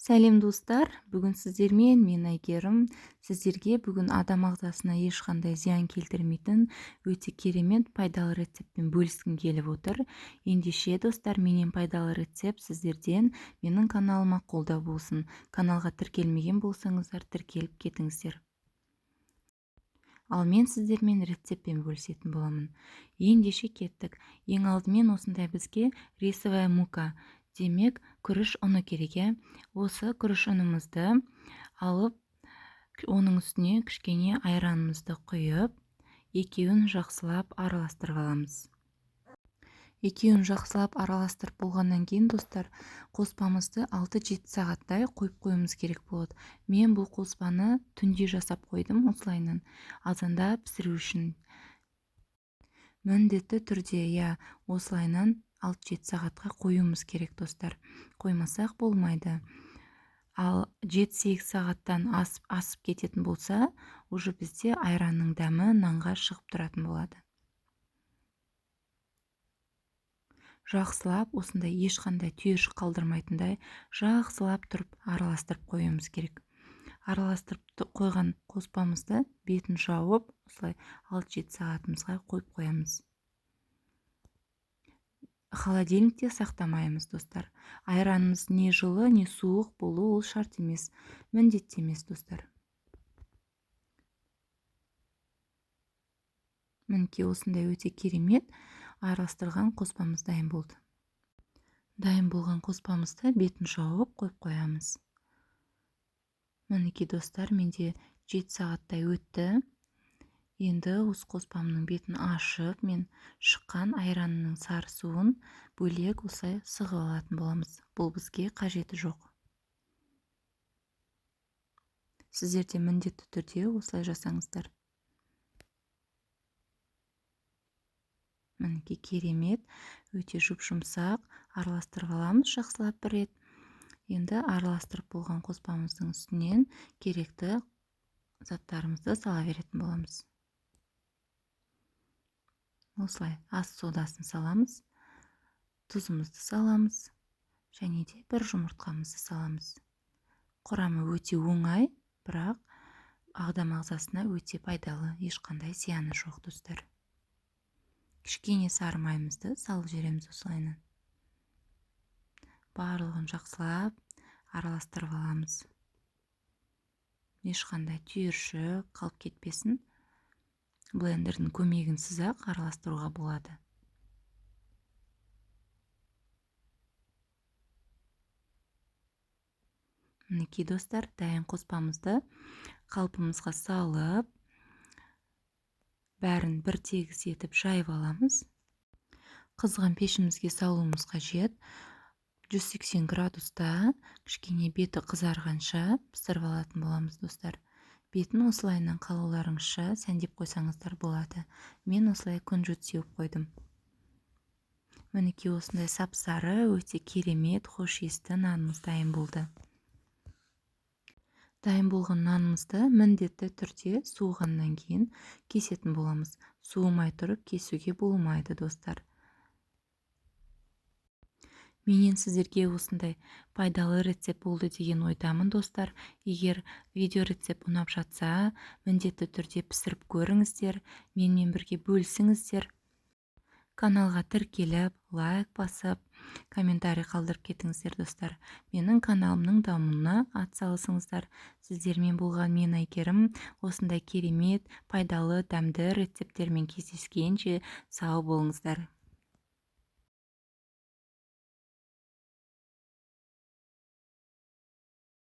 Сәлем, достар! Бүгін сіздермен мен, Әйгерім. Сіздерге бүгін адам ағзасына ешқандай зиян келтірмейтін өте керемет пайдалы рецептпен бөліскім келіп отыр. Ендеше, достар, менен пайдалы рецепт, сіздерден менің каналыма қолдау болсын. Каналға тіркелмеген болсаңыздар, тіркеліп кетіңіздер. Ал мен сіздермен рецептпен бөлісетін боламын. Ендеше кеттік. Ең алдымен осындай бізге рисовая мука, демек күріш ұны керек, иә. Осы күріш ұнымызды алып, оның үстіне кішкене айранымызды құйып, екеуін жақсылап араластырып аламыз. Екеуін жақсылап араластырып болғаннан кейін, достар, қоспамызды 6-7 сағаттай қойып қоюымыз керек болады. Мен бұл қоспаны түнде жасап қойдым, осылайынан азанда пісіру үшін. Міндетті түрде, иә, осылайынан 6-7 сағатқа қоюымыз керек, достар. Қоймасақ болмайды. Ал 7-8 сағаттан асып кететін болса, уже бізде айранның дәмі нанға шығып тұратын болады. Жақсылап осындай ешқандай түйіршік қалдырмайтындай жақсылап тұрып араластырып қоюымыз керек. Араластырып қойған қоспамызды бетін жауып, осылай 6-7 сағатымызға қойып қоямыз. Холодильникте сақтамаймыз, достар. Айранымыз не жылы, не суық болу ол шарт емес, міндетті емес, достар. Мінекей, осындай өте керемет араластырған қоспамыз дайын болды. Дайын болған қоспамызды бетін жауып қойып қоямыз. Мінекей, достар, менде 7 сағаттай өтті. Енді осы қоспамның бетін ашып, мен шыққан айранның сары суын бөлек осылай сығып алатын боламыз. Бұл бізге қажеті жоқ. Сіздер де міндетті түрде осылай жасаңыздар. Мінекей, керемет, өте жұп-жұмсақ. Араластырып аламыз жақсылап бір рет. Енді араластырып болған қоспамыздың үстінен керекті заттарымызды сала беретін боламыз. Осылай ас содасын саламыз, тұзымызды саламыз және де бір жұмыртқамызды саламыз. Құрамы өте оңай, бірақ адам ағзасына өте пайдалы, ешқандай зияны жоқ, достар. Кішкене сары майымызды салып жібереміз осылайынан. Барлығын жақсылап араластырып аламыз. Ешқандай түйіршік қалып кетпесін. Блендердің көмегінсіз-ақ араластыруға болады. Мінекей, достар, дайын қоспамызды қалпымызға салып, бәрін бір тегіс етіп жайып аламыз. Қызған пешімізге салуымыз қажет. 180 градуста кішкене беті қызарғанша пісіріп алатын боламыз, достар. Бетін осылайынан қалауларыңызша сәндеп қойсаңыздар болады. Мен осылай күнжіт сеуіп қойдым. Мінекей, осындай сап-сары, өте керемет, хош иісті нанымыз дайын болды. Дайын болған нанымызды міндетті түрде суығаннан кейін кесетін боламыз. Суымай тұрып кесуге болмайды, достар. Менен сіздерге осындай пайдалы рецепт болды деген ойдамын, достар. Егер видео рецепт ұнап жатса, міндетті түрде пісіріп көріңіздер, менімен бірге бөлісіңіздер. Каналға тіркеліп, лайк басып, комментарий қалдырып кетіңіздер, достар. Менің каналымның дамуына атсалысыңыздар. Сіздермен болған мен, Әйгерім. Осындай керемет, пайдалы, дәмді рецепттермен кездескенше сау болыңыздар.